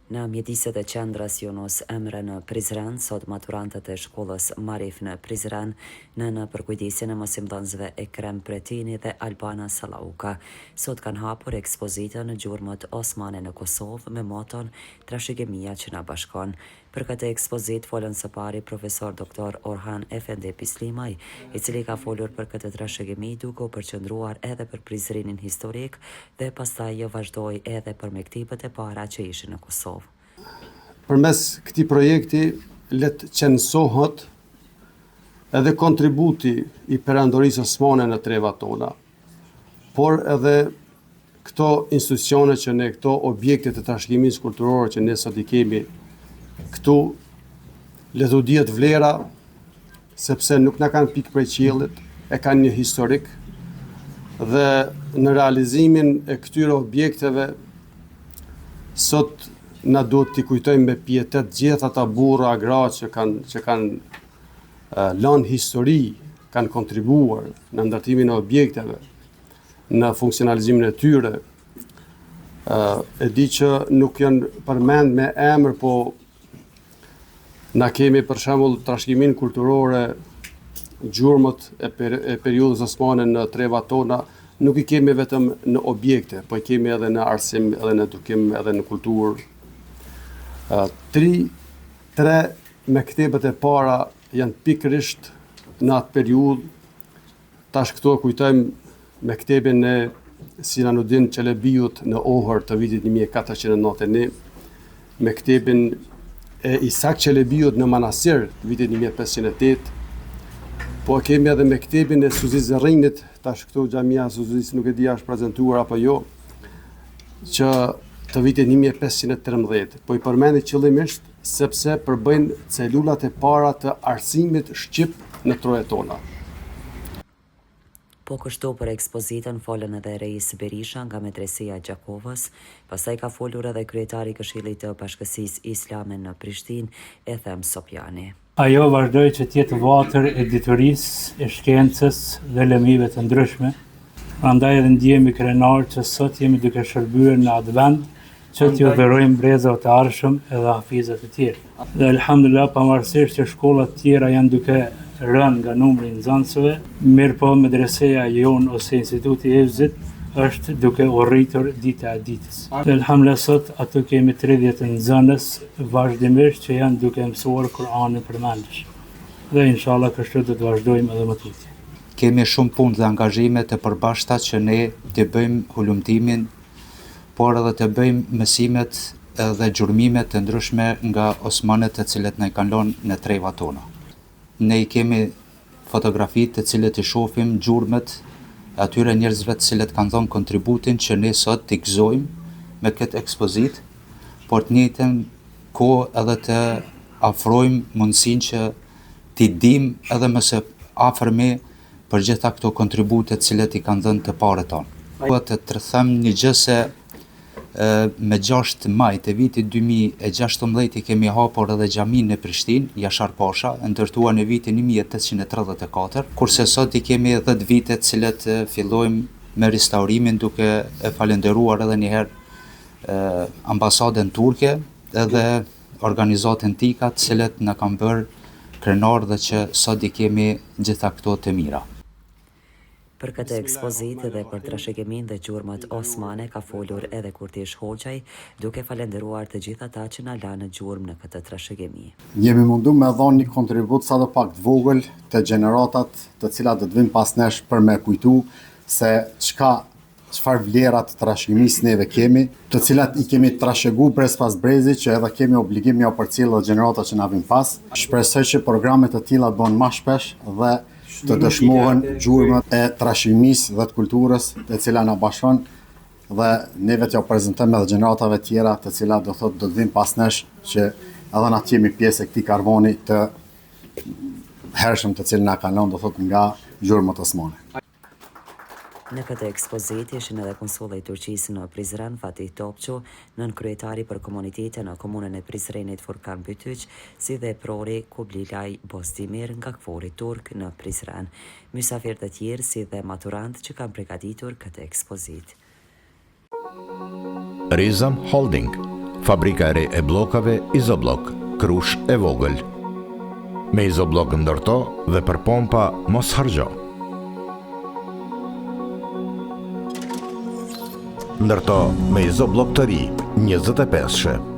Në mjediset e qendrës Yunus Emre në Prizren, sot maturantët e shkollës Marif në Prizren, nën përkujdesjen e mësimdhënësve Ekrem Pretini dhe Albana Sallauka, sot kanë hapur ekspozitën Gjurmët Osmane në Kosovë me moton Trashëgimia që na bashkon. Për këtë ekspozitë folën së pari Profesor Doktor Orhan Efendi Bislimaj, i cili ka folur për këtë trashëgimi duke u përqendruar edhe për Prizrenin historik dhe pastaj vazhdoi edhe për mektebet e para që ishin në Kosovë. Përmes këtij projekti le të qenësohet edhe kontributi i Perandorisë Osmane në trevat tona, por edhe Këto institucione që ne, këto objekte të trashëgimisë kulturore që ne sot i kemi këtu, le t'u dihet vlera, sepse nuk na kanë pikë prej qiellit, e kanë një historik, dhe në realizimin e këtyre objekteve, sot na duhet t'i kujtojmë me pietet gjithë ata burra, gra që kanë, që kanë lanë histori, kanë kontribuar në ndërtimin e objekteve, në funksionalizimin e tyre. E di që nuk janë përmend me emër, po na kemi për shembull trashëgiminë kulturore, gjurmët e, per, e periudhës osmane në trevat tona, nuk i kemi vetëm në objekte, po i kemi edhe në arsim, edhe në edukim, edhe në kulturë. Tri, tre mektebet e para janë pikërisht në atë periudhë Tash këtu e kujtojmë mektebin e Sinanudin Çelebiut në Ohër të vitit 1491, mektebin e Isak Çelebiut në Manastir të vitit 1508, po e kemi edhe mektebin e Suzi Zerrinit, tash këtu xhamia e Suzisë nuk e di a është prezentuar apo jo, që të vitit 1513. Po i përmendi qëllimisht sepse përbëjnë celulat e para të arsimit shqip në trojet tona. Po kështu për ekspozitën folën edhe Reis Berisha nga Medreseja e Gjakovës, pastaj ka folur edhe kryetari i Këshillit të Bashkësisë Islame në Prishtinë, Ethem Sopjani. Ajo vazhdoi që të jetë vatër e diturisë, e shkencës dhe lëmive të ndryshme, prandaj edhe ndihemi krenarë që sot jemi duke shërbyer në atë vend që t'ju dhurojmë brezave të ardhshëm edhe hafizat e tjerë. Dhe elhamdulillah pavarësisht që shkollat tjera janë duke rënë nga numri i nxënësve, mirëpo medreseja jonë ose Instituti i Hifzit është duke u rritur dita e ditës. Dhe elhamdulillah sot aty kemi 30 nxënës vazhdimisht që janë duke mësuar Kur'anin përmendësh. Dhe inshallah kështu do të vazhdojmë edhe më tutje. Kemi shumë punë dhe angazhime të përbashkëta që ne të bëjmë hulumtimin por edhe të bëjmë mësimet dhe gjurmimet të ndryshme nga osmanët të cilët na i kanë lënë në trevat tona. Ne i kemi fotografitë të cilët i shohim gjurmët e atyre njerëzve të cilët kanë dhënë kontributin që ne sot t'i gëzojmë me këtë ekspozitë, por të njëjtën kohë edhe të afrojmë mundësinë që t'i dimë edhe më së afërmi për gjitha këto kontribute të cilat i kanë dhënë të parët tanë. Dua të të them një gjë se me 6 maj të vitit 2016 i kemi hapur edhe xhaminë në Prishtinë, Jashar Pasha, e ndërtuar në vitin 1834, kurse sot i kemi 10 vite të cilët fillojmë me restaurimin duke e falënderuar edhe një herë ambasadën turke edhe organizatën TIKA të cilët na kanë bërë krenarë dhe që sot i kemi gjitha këto të mira. Për këtë ekspozitë dhe për trashëgiminë dhe gjurmët osmane ka folur edhe Kurtish Hoxhaj, duke falënderuar të gjithë ata që na lanë gjurmë në këtë trashëgimi. Jemi mundu me dhonë një kontribut sado pak të vogël te gjeneratat të cilat do të vinë pas nesh për me kujtu se çka çfarë vlera të trashëgimisë neve kemi, të cilat i kemi trashëgu brez pas brezi, që edhe kemi obligim me jau përcjellë edhe gjeneratat që na vijnë pas. Shpresoj që programe të tilla të bëhen ma shpesh dhe të dëshmohen gjurmët e trashëgimisë dhe të kulturës e cila na bashkon dhe neve t'jau prezentojmë edhe gjeneratave tjera të cilat do thotë do të vijnë pas nesh që edhe na të jemi pjesë e këtij karvani të hershëm të cilin na kanë lënë do thotë nga gjurmët osmane. Në këtë ekspozitë ishin edhe konsulli i Turqisë në Prizren, Fatih Topçu, nënkryetari për komunitete në komunën e Prizrenit, Furkan Bytyq, si dhe eprori Kubilay Bozdemir nga KFOR-i turk në Prizren. Mysafirë të tjerë si dhe maturantë që kanë pregatitur këtë ekspozitë. Rizam Holding. Fabrika e re e bllokave Izobllok, Krushë e Vogël. Me Izobllok ndërto dhe për pompa mos harxho. Ndërto me Izobllok të ri, 25-she.